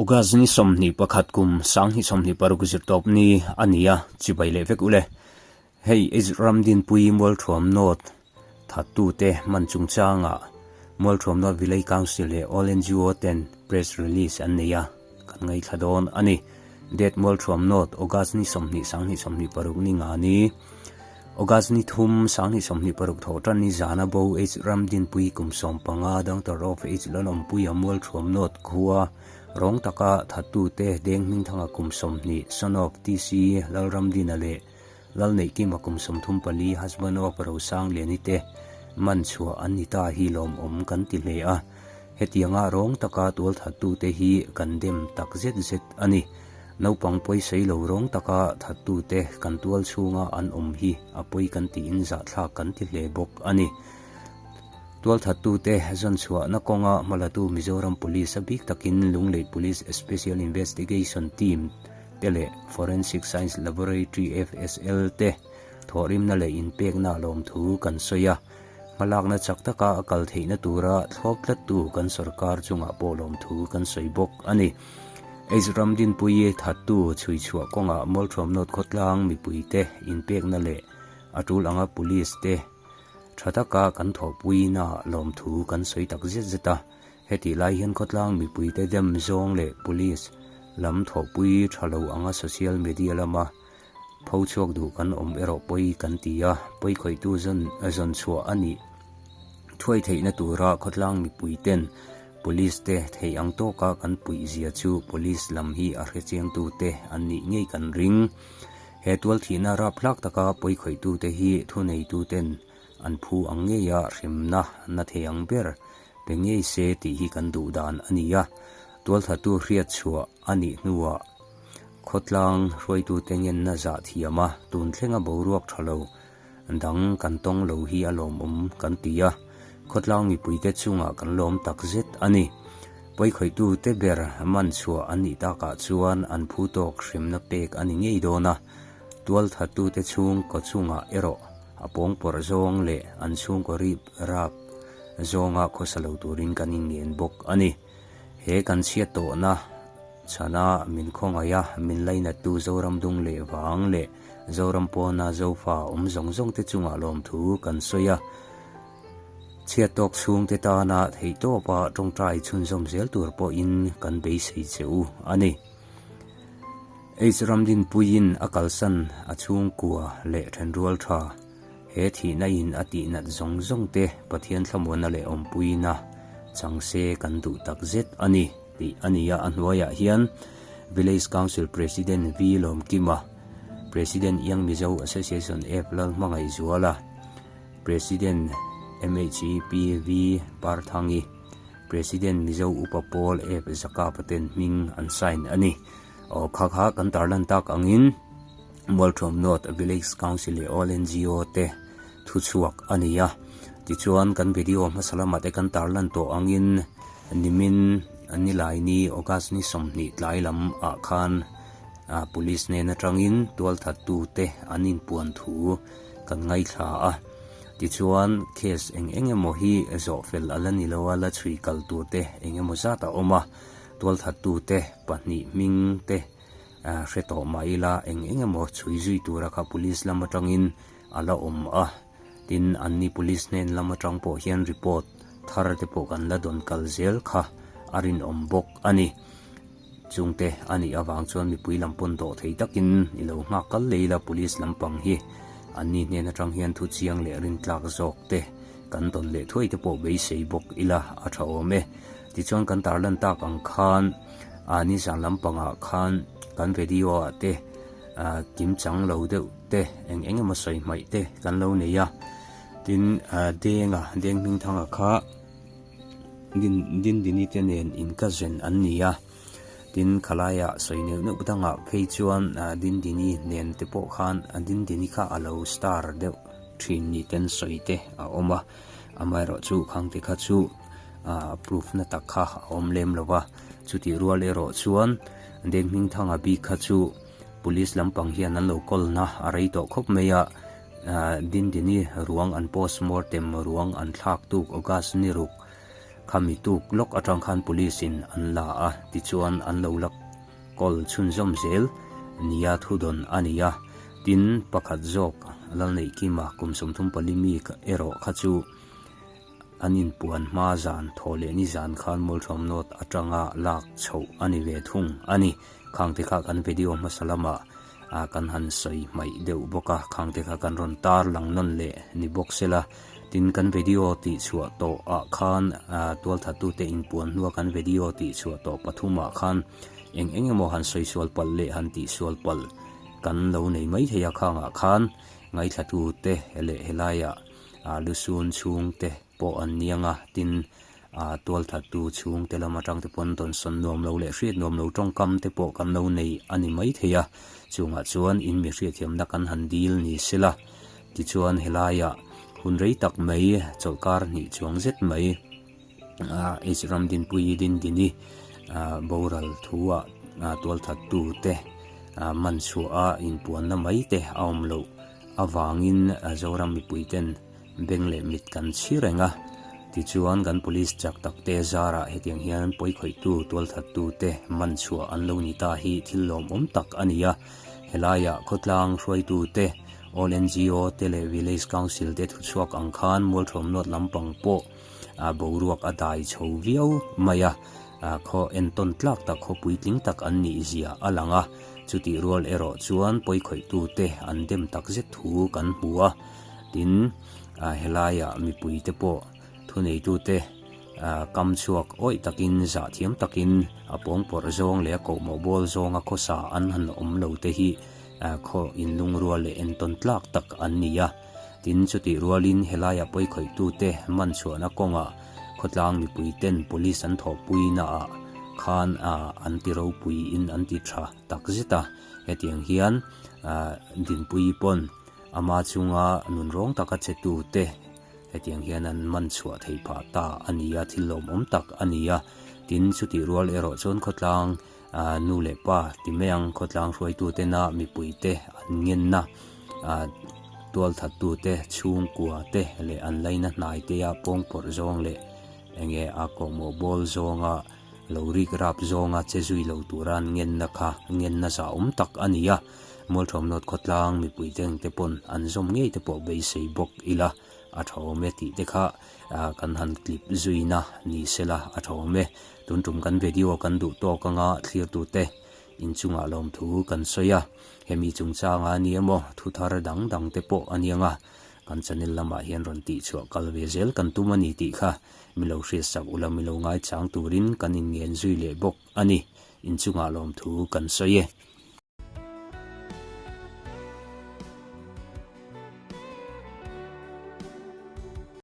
August ni 21 kum 2026 zirtawp ni a ni a, chibai leh vek ule. Hei Ram Dinpui Mualthuam North thattute hman chungchangah Mualthuam North Village Council leh All NGO ten press release an nei a, kan ngaithla dawn a ni. Date Mualthuam North August ni 20 2026 ni nga ni. August ni thum 2026 thawh tan ni zana bo H Ramdinpui kum 15 Doctor of H Lalawmpuia Mualthuam North khua rawng taka thattute Deng Hmingthanga kum 20 son of TC Lalramdina leh Lalneihkima kum 34 husband of Rosang Liani te man chhuah an ni ta hi lawmawm kan ti hle a. Hetianga rawng taka tual thattute hi kan dem tak zet zet a ni. Naupang pawisawi lo rawng taka thattute kan tual chhunga an awm hi a pawi kan tiin zahthlak kan ti hle bawk a ni. Tual thattute zawn chhuahna kawnga hmalatu Mizoram Police a bik takin Lunglei Police Special Investigation Team te leh Forensic Science Laboratory, FSL, te thawhrimna leh inpekna lawmthu kan sawi a. Hmalakna chak taka a kal theihna tura thlawp tlattu kan sorkar chungah pawh lawmthu kan sawi bawk a ni. H Ramdinpuii thattu chhui chhuah kawngah Mualthuam North khawtlang mipuite inpekna leh a tul anga Police te tha taka kan thawhpuina lawmthu kan sawi tak zet zet a. Hetih lai hian khawtlang mipuite dem zawng leh Police lam thawhpui tha lo anga social media lama Pho chhuak duh kan awm erawh pawi kan ti a, pawi khawihtu zawn zawn chhuah a nih thuai theihna tura khawtlang mipui ten Police te theih ang tawka kan puih zia chu Police lam hi a hrechiangtu te an nih ngei kan ring. He tual thihna raphlak taka pawi khawihtu te hi thuneitu ten an phu ang ngeia hremna na thei ang ber pe ngei se tih hi kan duh dan a ni a, tualthatu hriat chhuah a nih hnuah Khawtlang hruaitute ngenna zah thiam a, tun thlenga boruak tha lo dang kan tawng lo hi a lawmawm kan ti a, khawtlang mipuite chungah kan lawm tak zet a ni. Pawikhawitute ber man chhuah an nih takah chuan an phu tawk hremna pek a ni ngei dawn a, tualthattute chhungkaw chungah erawh a pawngpawrh zawng leh an chhungkaw rip rap zawnga khawsa lo turin kan inngen bawk a ni. He kan chhiat tawhna chhana min khawngaih a, min lainattu Zoram dung leh vang leh Zoram pawna Zofa awm zawng zawng te chungah lawmthu kan sawi a. Chhiat tawk chhungte tana theihtawpa tawngtai chhunzawm zel tur pawhin kan beisei che u a ni. H Ramdinpuiin a kalsan a chhungkua leh thenrual tha he thihna in a tihnat zawng zawng te Pathian thlamuanna leh awmpuina chang se kan duh tak zet a ni tih a ni a. A hnuaiah hian Village Council President V Lawmkima, President Young Mizo Association F Lalhmangaihzuala, President MHEP V Parthangi, President Mizo Upa Pawl F Zaka paten hming an sign a ni. Aw kha kha kan tarlan tak angin Mualthuam North Village Council leh All NGO te thu chhuak a ni a. Tichuan kan video hmasa lamah te kan tarlan tawh angin nimin Nilaini August ni 20 tlai lam ah khan Police hnen atangin tualthattu te an inpuan thu kan ngaithla a. Tichuan case eng eng emaw hi zawh fel a la ni lo a, la chhui kal tur te eng emaw zat a awm a. Tualthattu te pahnih hming te hre tawh mah ila eng eng emaw chhui zui tura kha police lam atangin a la awm a, tin anni police hnen lam atang pawh hian report thar te pawh kan la dawn kal zel kha a rinawm bawk a ni. Chungte a nih avang chuan mipui lam pawn dawh thei takin i lo nghak kal lei la police lampang hi anni hnen atang hian thu chiang leh rintlak zawk te kan dawn leh thuai te pawh beisei bawk ila a tha awm e. Tichuan kan tarlan tak ang khan ah nizan lampangah khan kan video ah te ah kim chang lo deuh te eng eng emaw sawi hmaih te kan lo nei a, tin ah Denga Deng Hmingthanga kha Din Dindini te nen in cousin an ni a, tin khalaiah sawi neuh neuh dangah phei chuan ah Dindini nen te pawh khan Dindini kha a lo star deuh thin ni ten sawi te a awm a, amaherawhchu khangte kha chu. ah proof na tak kha a awm lem lo va, chutih rual erawh chuan Deng Hmingthanga bik kha chu police lampang hian an lo kawl na a rei tawh khawp mai a, ah Dindini ruang an postmortem ruang an thlak tuk August ni ruk. Khami tuk lawk atang khan police in an la a, tichuan an lo la kawl chhunzawm zel nia thudawn a ni a. Tin, pakhat zawk Lalneihkima kum 34 mi erawh kha chu an inpuan hma zan thaw leh ni zan khan Mualṭhuam North atanga lak chhoh a ni ve thung a ni. Khangte kha kan video hmasa lamah kan han sawi hmaih deuh bawk a, khangte kha kan rawn tar lang nawn leh ni bawk sela. Tin, kan video tih chhuah tawh ah khan tualthattute inpuan hnua kan video tih chhuah tawh pathumah khan eng eng emaw han sawi sual palh leh han tih sual palh kan lo nei mai thei a, khangah khan ngaithlatute leh helaiah lusun chhungte pawh an niang a, tin tualthattu chhungte lam atang te pawn tawnsawn nuam lo leh hriat nuam lo tawngkam te pawh kan lo nei a ni mai thei a, chungah chuan in mi hriatthiamna kan han dil ni sela, tichuan helaiah hun rei tak mai chawlhkar hnih chuang zet mai H Ramdinpuii Dindini boral thu-ah tualthattu te man chhuah a inpuanna mai te a awm loh avangin Zoram mipui ten Beng leh mit kan chhi reng a, tichuan kan police chak tak te zarah hetiang hian pawikhawihtu tualthattu te man chhuah an lo ni ta hi thil lawmawm tak a ni a. Helaiah khawtlang hruaitu te, All ngo te leh Village Council te thuchhuak ang khan Mualṭhuam North lampang pawh boruak a dai chho viau mai a, khaw entawn tlak tak khaw puitling tak an nih zia a lang a, chutih rual erawh chuan pawikhawihtu te an dem takzet thu kan hmu a. Tin, helaiah mipuite pawh thuneitute kam chhuak awih takin, zah thiam takin a pawngpawrh zawng leh a kohmawh bawl zawnga khawsa an han awm lo te hi khaw inlungrual leh entawn tlak tak an ni a. Tin, chutih rualin helaiah pawikhawih-tute man chhuahna kawngah khawtlang mipuiten police an thawhpuinaah khan an ti ropuiin an ti tha tak zet a. Hetiang hian Dinpuii pawn Ama chunga nunrawng taka che tute hetiang hian an man chhuah thei phah ta a ni a, thil lawmawm tak a ni a. Tin, chutih rual erawh chuan khawtlang nu leh pa ti mai ang, khawtlang hruaitutena mipuite an ngenna tualthattute, chhungkuate leh an laina hnaitea pawngpawrh zawng leh enge a kawhmawh bawl zawnga lo rik rap zawnga che zui lo tura an ngenna kha ngenna zahawm tak a ni a. Mualṭhuam North khawtlang mipui teng te pawn an zawm ngei te pawh beisei bawk ila a tha awm e tih te kha kan han clip zuina ni sela a tha awm e. Tun tum kan video kan duh tawk anga thlirtute inchungah lawmthu kan sawi a, hemi chungchanga ni emaw thu thar dang dang te pawh a niang a, kan channel lamah hian rawn tihchhuah kal ve zel kan tum a ni tih kha milo hriatsak ula milo ngaichang turin kan inngen zui leh bawk a ni. Inchungah lawmthu kan sawi e.